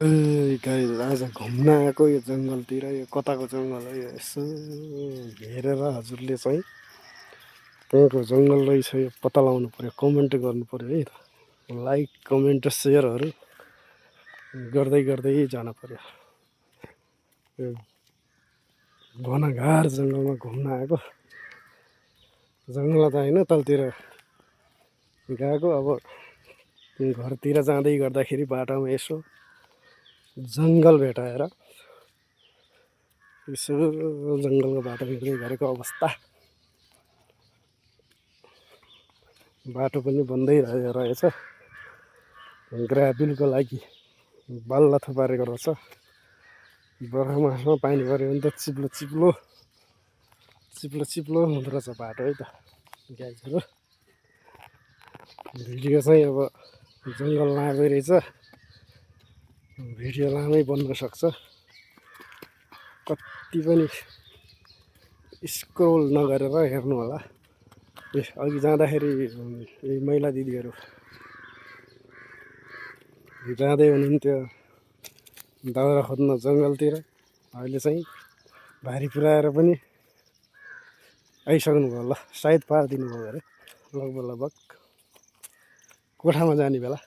ए guys आज घुम्न आएको यो जङ्गलतिर यो कताको जङ्गल हो यो यसो हेरेर हजुरले चाहिँ कहाँको जङ्गल रहेछ यो पत्ता लगाउनु पऱ्यो कमेन्ट गर्नु पऱ्यो है त लाइक कमेन्ट सेयरहरू गर्दै गर्दै जानु पऱ्यो यो घनघार जङ्गलमा घुम्न आएको जङ्गल त होइन तलतिर गएको अब घरतिर जाँदै गर्दाखेरि बाटोमा यसो जङ्गल भेटाएर यसो जङ्गलको बाटो हिँड्दै गरेको अवस्था बाटो पनि बन्दै रहेछ ग्राभेलको लागि बल्ल थुपारेको रहेछ बर्खा मासमा पानी पऱ्यो भने त चिप्लो चिप्लो चिप्लो चिप्लो हुँदो रहेछ बाटो है त गाइजहरू भिडियो चाहिँ अब जङ्गल लाँदै रहेछ भिडियो लामै बन्न सक्छ कति पनि स्क्रोल नगरेर हेर्नु होला अघि जाँदाखेरि महिला दिदीहरू जाँदै हुनुहुन्थ्यो दाउरा खोज्न जङ्गलतिर अहिले चाहिँ भारी पुऱ्याएर पनि आइसक्नु भयो ल सायद पारिदिनु भयो अरे लगभग लगभग कोठामा जाने बेला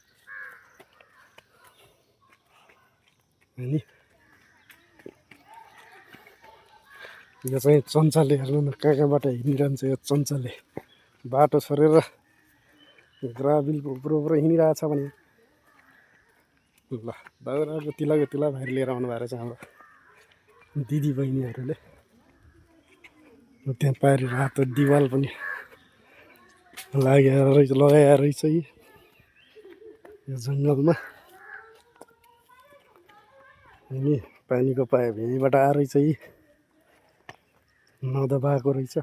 अनि यो चाहिँ चञ्चले हेर्नु न कहाँ कहाँबाट हिँडिरहन्छ यो चञ्चले बाटो छोडेर ग्राभेलको उप्रो हिँडिरहेछ भने ल दाउराको तिला भारी लिएर आउनु भएको रहेछ हाम्रो दिदी बहिनीहरूले त्यहाँ पारि रातो दिवाल पनि लगाएर रहेछ यो जङ्गलमा अनि पानीको पाइप यहीँबाट आएर चाहिँ नदबाएको रहेछ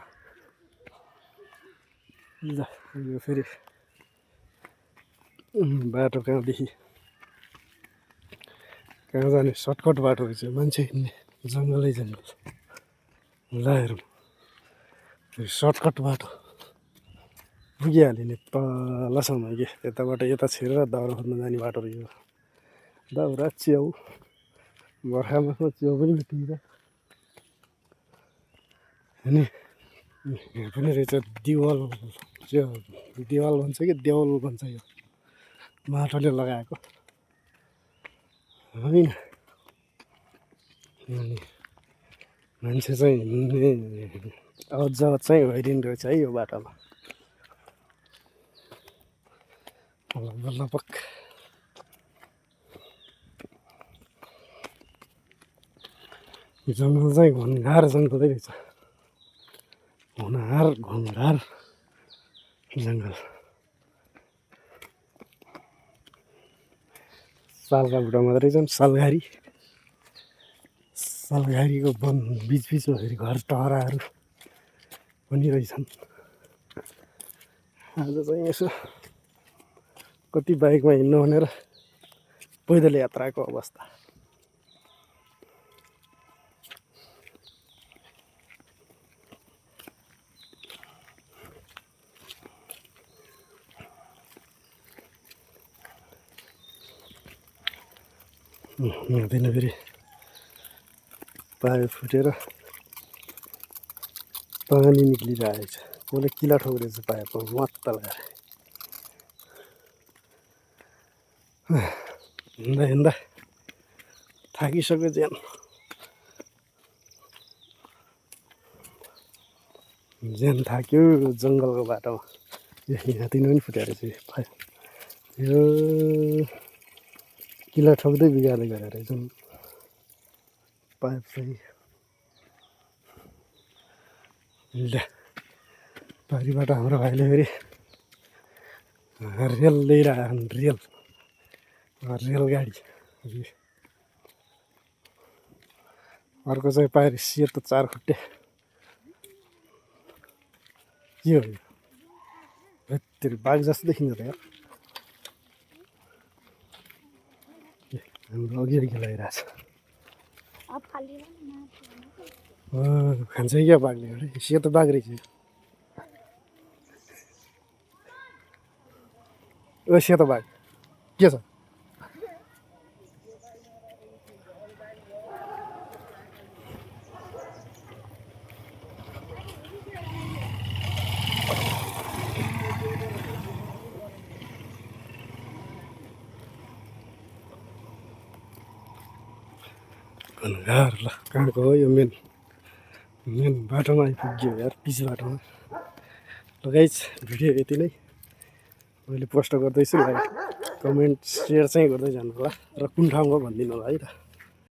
यो फेरि बाटो कहाँदेखि कहाँ जाने सर्टकट बाटो रहेछ मान्छे हिँड्ने जङ्गलै जङ्गल ल हेरौँ सर्टकट बाटो पुगिहाल्यो नि तलसम्म कि यताबाट यता छिरेर दाउरा खोज्न जाने बाटो रहेछ दाउरा च्याउ बर्खा मासमा च्याउ पनि भेटिन्छ अनि यहाँ पनि रहेछ दिवाल दिवाल भन्छ कि देवल भन्छ यो माटोले लगाएको होइन अनि मान्छे चाहिँ हिँड्ने अझ चाहिँ भइदिनु रहेछ है यो बाटोमा लगभग जङ्गल चाहिँ घनघार जङ्गलै रहेछ घनघार जङ्गल सालका बुढा मात्रै छन् सालघारीको वन बिचमा फेरि घर टहराहरू पनि रहेछन् आज चाहिँ यसो कति बाइकमा हिँड्नु भनेर पैदल यात्राको अवस्था हुँदैन फेरि पाइप फुटेर पानी निक्लिरहेछ कसले किला ठोक्रेछ पाइपमा मत्त लगाएर हिँड्दा थाकिसक्यो ज्यान थाक्यो जङ्गलको बाटोमा यहाँतिर पनि फुटेर चाहिँ यो किला ठोक्दै बिगार्दै गरेर जुन पाइप चाहिँ पारिबाट हाम्रो भाइले फेरि रेल लिएर आयो रेलगाडी अर्को चाहिँ पारि सेतो 4 खुट्टे के हो यो बाघ जस्तो देखिन्छ त यार हाम्रो अघि लगाइरहेछ खान्छ क्या बाघले सेतो बाघ रहेछ ओ सेतो बाघ के छ घनघार ल कहाँको हो यो मेन मेन बाटोमा आइपुग्यो यार पिच बाटोमा ल गाइस भिडियो यति नै मैले पोस्ट गर्दैछु लाइक कमेन्ट सेयर चाहिँ गर्दै जानु होला र कुन ठाउँको भनिदिनु होला है त।